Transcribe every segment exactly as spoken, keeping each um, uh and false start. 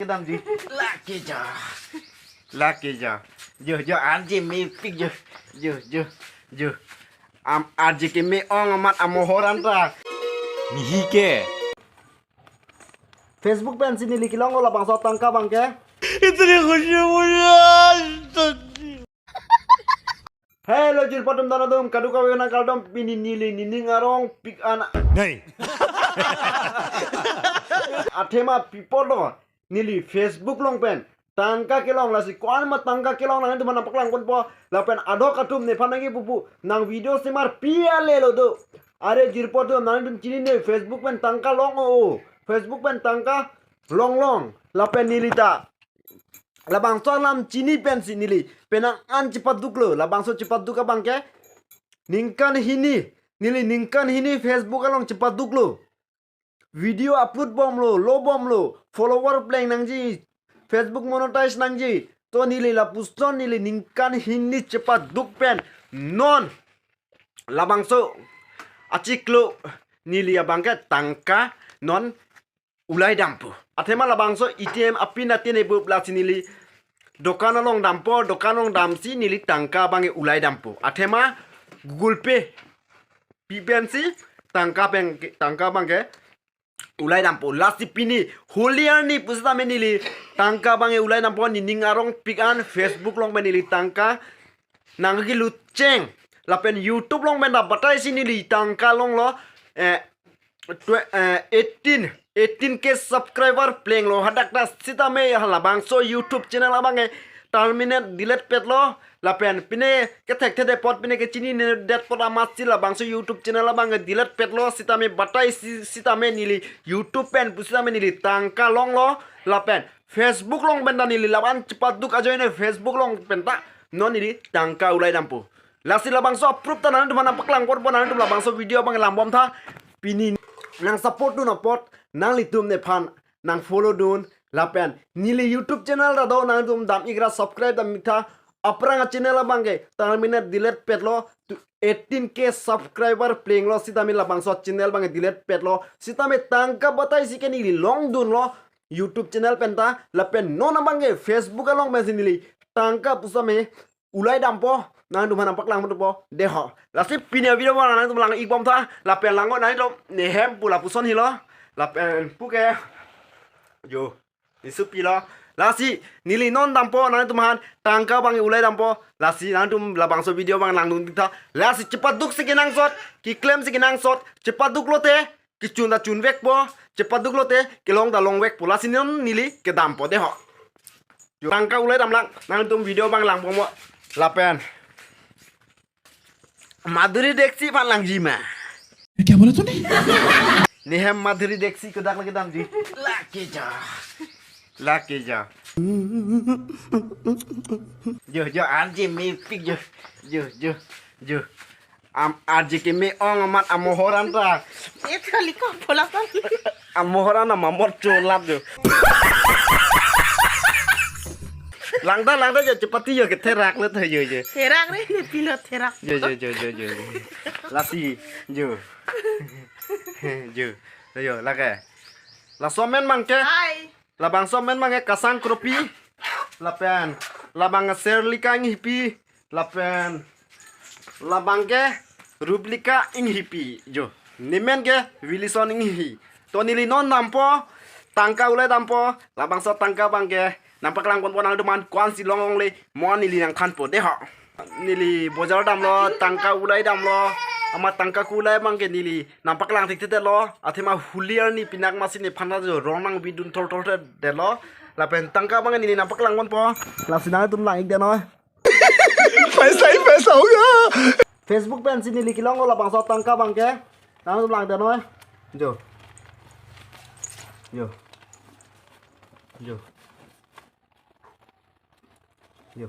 kedamji. Lake ja. Lake ja. Jo, jo, arje mepik jo. Jo, jo, jo. Am, arje keme-ong amat amohor an ta. Nihi ke. Facebook pensi neli kelonglo labangso atangka abangke. Itri khushi mulia. Hello, jirpo atum, dana atum, kadokave nangkardom, pini neli nening arongpik an. Nei. Athema pi apot lo, neli Facebook along pen tangka kelong, lasi ko-an ma tangka kelong nangtum aphan nangpaklang ponpo, lapen adok atum nephan nangkipupo, nang video simar pi ale lo do. Are jirpo atum, nangtum chinine Facebook pen tangka long o, Facebook pen tangka longlong, lapen neli ta labangso alam chini pensi neli penang an chepaduklo. Labangso chepaduk abangke ningkan hini, neli ningkan hini Facebook along chepaduklo. Video upload bomlo, lo bomlo, follower pleng nangji, Facebook monetize nangji. To neli lapuson neli ningkan hini chepaduk pen non labangso achiklo neli abangke tangka non ulai dampo. Athema labangso A T M apin atin ebup, lasi neli dokan along dampo, dokan along damsi neli tangka abangke ulai dampo. Athema Google Pay pi pensi tangka pen, tangka abangke ulai dampo. Lasi pini Holi arni pusitame neli tangka abangke ulai dampo, nening arongpik an. Facebook along pen neli tangka nangkelut cheng, lapen YouTube along pen ta bataisi neli tangka longlo, eh, twe-, eh, eighteen, eighteen K subscriber plenglo. Hadak ta sitame halabangso YouTube channel abangke terminate, delete petlo, lapen pine kethekthe apot, pine kechininedet apot amatsi labangso YouTube channel abangke delete petlo. Sitame bataisi, sitame neli YouTube pen pusitame neli tangka longlo, lapen Facebook along pen ta neli laban chepaduk ajoine Facebook along pen ta non neli tangka ulai dampo. Lasi labangso a-proof ta nangtum aphan nangpaklang ponpo, nangtum labangso video abang langbom tha. Pini nang support dun apot nanglitum nephan nang follow dun, lapen neli YouTube channel ta do, nangtum dam-ik ra subscribe dam-ik tha. Aphrang a-channel abangke terminate, delete petlo, tu eighteen K subscriber plenglo, sitame labangso channel abangke delete petlo, sitame tangka bataisi ke neli longdunlo YouTube channel pen ta, lapen non abangke Facebook along pensi neli tangka pusitame ulai dampo, nangtum aphan nangpaklang ponpo, deho. Lasi pini a-video abang nangtum lang-ik bom tha, lapen langnon nangtum nehem pu lapuson helo, lapen puke jo, isu pilo. Lasi neli non dampo, nangtum aphan tangka abang ulai dampo. Lasi nangtum labangso video abang langdun tha. Lasi chepaduksi kenangsot, keklemsi kenangsot, chepaduk lote kechun ta chunvekpo, chepaduk lote kelong ta longvekpo. Lasi non neli kedampo, deho. Tangka ulai damlang, nangtum video abang lang ponpo. Lapen Madhuri Dixit aphan langji ma? क्या बोला तूने? Nehem Madhuri Dixit kodak lagi damji. Lake ja. Lake ja. Jo, jo, arje mepik jo. Jo, jo, jo. Am, arje keme-ong amat amohor an ta. Itu kali kok bola kan? Amohor an amamot cholat jo. Langda, langda jo, chepati jo, ketherak le tha jo, jo. Therak re, ne pilo therak. Jo, jo, jo, jo, jo, jo. Lasi jo. Jo. Jo, lake. Laso amen abangke. Hai. Labangso amen abangke Kasang Kropi. Lapen labang Serlika Inghipi. Lapen labangke Ruplika Inghipi jo. Nemen ke Wilson Inghi. To neli non dampo, tangka ulai dampo. Labangso tangka abangke nangpaklang ponpo nangtum aphan, ko-ansi long longle, mo neli nangthanpo, deho. Neli bojar damlo, tangka ulai damlo. Amat tangka ke ulai abangke neli nangpaklang thekthedetlo. Athema Holi arni pinak masi nephan ta jo rong nangvidun thorthordetlo. Lapen tangka abangke neli nangpaklang ponpo. Lasi nangtum lang-ik detnoi. पैसा ही पैसा होगा। Facebook pensi neli kelonglo labangso tangka abangke. Nangtum lang detnoi. Jo. Jo. Jo. Jo.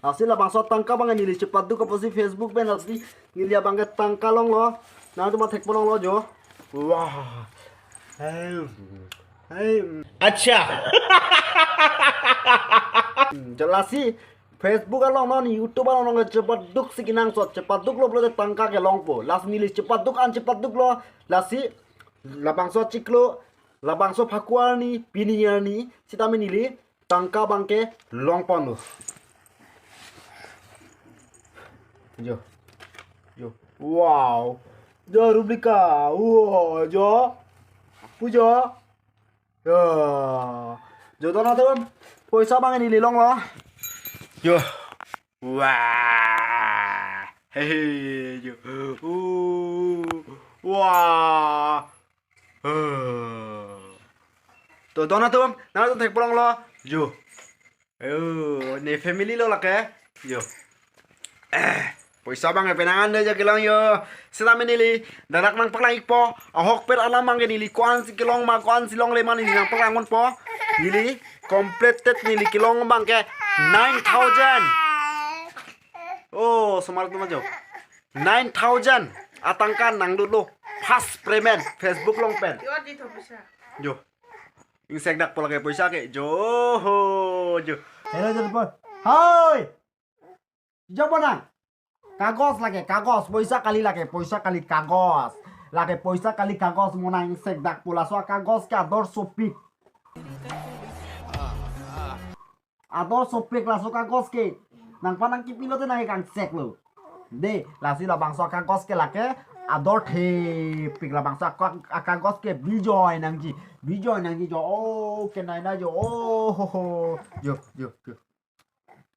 Lasi labangso tangka abangke neli chepaduk apotsi Facebook pen lasi neli abangke tangka longlo. Nangtum thek ponlonglo jo. Wah. Hey. Hey. अच्छा। Hmm, jo lasi Facebook along non YouTube along non chepaduksi kenangsot, chepaduklo pulote tangka kelongpo. Lasi neli chepaduk an chepaduklo. Lasi labangso achiklo Labangso Phaku arni, pini arni, sitame neli tangka abangke longponlo. Jo. Jo. Wow. Jo, Rublika. Wow, jo. Pujo. Jo. Jo, donatum. Poisa abang neli longlo. Jo. Wah. Hehe, jo. Uh. Wah. Uh. To, donatum, nangtum thekponlonglo. Jo. Ayo, ne family lo lake. Jo. Eh, poisa abang penang ande jo kelong jo. Sitame neli, dak nangpaklang-ikpo. Ahokpet alam abangke neli ko-ansi kelong ma, ko-ansi longle ma neli nangpaklangponpo. Neli completed neli kelong abangke nine thousand. Oh, smart tu ma jo. Nine thousand atangka nanglutlo. First payment, Facebook along pen. Yo, di to bisa. Jo. Ingsekdakpo lake poisa ke. Jo ho, jo. Hello, jo po. Hai. Jo po nang. Kagos lake, kagos. Poisa kali lake, poisa kali kagos. Lake poisa kali kagos mo nang ingsekdakpo, laso akagos ke ador sopik. Ador sopik laso akagos ke. Nangpanang kipilote nangkangseklo. De, lasi labangso akagos ke lake ador thepik, labangso aka-, akagos ke bijoy nangji. Bijoy nangji jo. Oh, kenai na jo. Oh, ho, ho. Jo, jo, jo.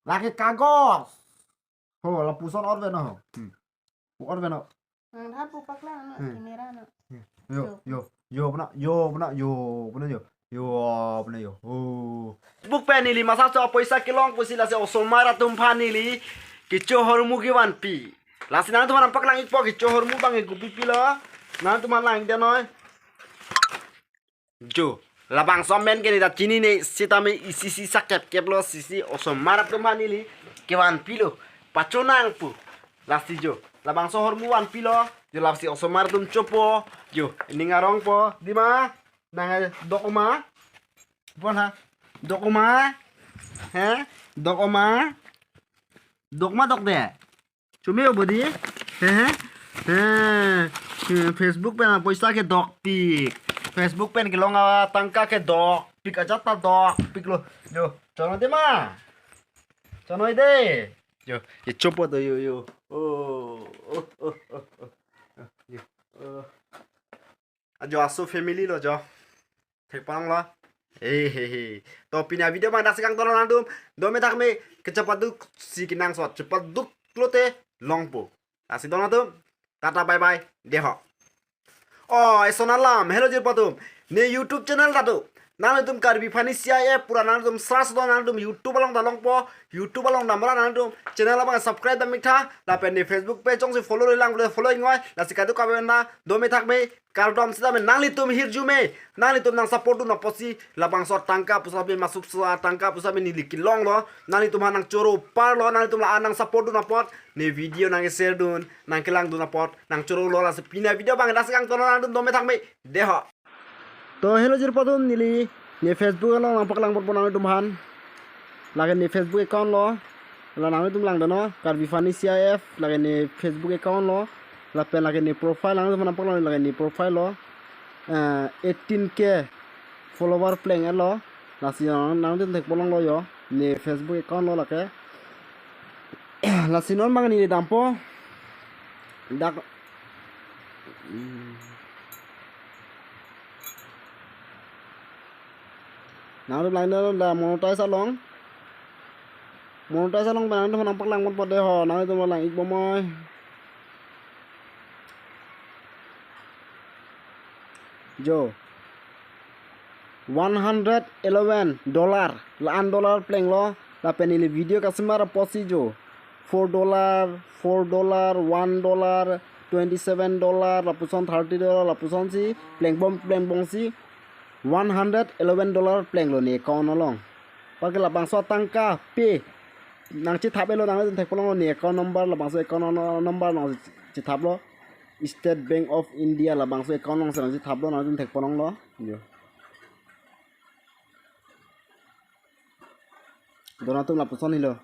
Lake kagos. Ho, lapuson orveno ho. Hmm. Orveno. Nang dah pu paklang no, Hmm. Camera no. Yo, yo, yo, puna, yo, puna, yo, puna, yo. Yo, puna, yo. Oh. Buk pen neli masa so poisa kelong pusi lasi osomar atum aphan neli kecho ahormu kevanpi. Lasi nangtum aphan nangpaklang-ikpo kecho ahormu abang ke kopi pilo. Nangtum aphan lang-ik dei noi. Jo, labangso amen ke neta chinine, sitame isi isi sakep kep lo, sisi osomar atum aphan neli kevanpilo, pachonang pu. Lasi jo, labangso ahormu vanpilo, jo lasi osomar atum chopo, jo, ning arongpo, dima, nang dok oma, pon ha, dok oma, he, dok oma, dok ma dok de. Chome o bodi. He he. He. He, Facebook pen poisa ke dokpik. Facebook pen kelong atangka ke dokpik aja ta dokpiklo. Yo, chonoi dei ma. Chonoi dei. Yo, ye chopo to yo yo. Oh, oh, oh, oh, oh. Yo. Oh. Ajo aso family lo jo. Thekponlonglo. He he he. To pini avideo abang dak si kangtonlo nangtum. Dome thakme, kechepaduk si kenangsot. Chepaduk lote longpo. Lasi donatum. Tata bye bye. Dei ho. Oh, eson alam. Hello jirpo atum. Ne YouTube channel ta do. Nangtum Karbi Funny C I F pura nangtum search do, nangtum YouTube along ta longpo. YouTube along damra nangtum channel abang subscribe dam-iktha. Lapen ne Facebook page jongsi follow le lang follow ingoi. Lasi kadokave na dome thakme. Kardom sitame nanglitum hirjume, nanglitum nang support dun apotsi labangso atangka pusitame masuk so atangka pusitame neli kelonglo, nanglitum aphan nangchoro parlo, nanglitum la-an nang support dun apot, ne video nang share dun, nangkelang dun apot, nangchorolo, lasi pini avideo abang dak si kangtonlo nangtum dome thakme, dei ho. To hello jirpo atum, neli ne Facebook along nangpaklangponpo nangtum aphan. Lake ne Facebook account lo. La nangtum lang dano, Karbi Funny C I F, lake ne Facebook account lo. Lapen lake ne profile, nangtum nangpaklang lake ne profile lo. Eh, eighteen K follower pleng-etlo. Lasi nang, nangtum thekponlonglo jo. Ne Facebook account lo lake. Lasi non abang neli dampo. Dak. Nangtum lang dano, la monetize along. Monetize along pen nangtum nangpaklangponpo dei ho, nangtum lang-ik bomoi. Jo. One hundred eleven dollar. La-an dollar plenglo. Lapen neli video kasemar apotsi jo. Four dollar, four dollar, one dollar, twenty-seven dollar, lapuson thirty dollar, lapusonsi, plengbom, plengbomsi, one hundred eleven dollar plenglo ne account along. Apar ke labangso atangka pe. Nangchethap-etlo nangtum thekponlonglo ne account number, labangso account no-, number nangchethaplo. State Bank of India labangso account alongsi nangchethaplo nangtum thekponlonglo. Jo. Donatum lapuson helo.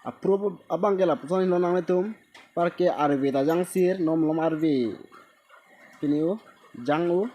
Approve abang ke lapuson helo nanglitum. Apar ke arve ta jangsir, non malom arve. Pini o, jang o.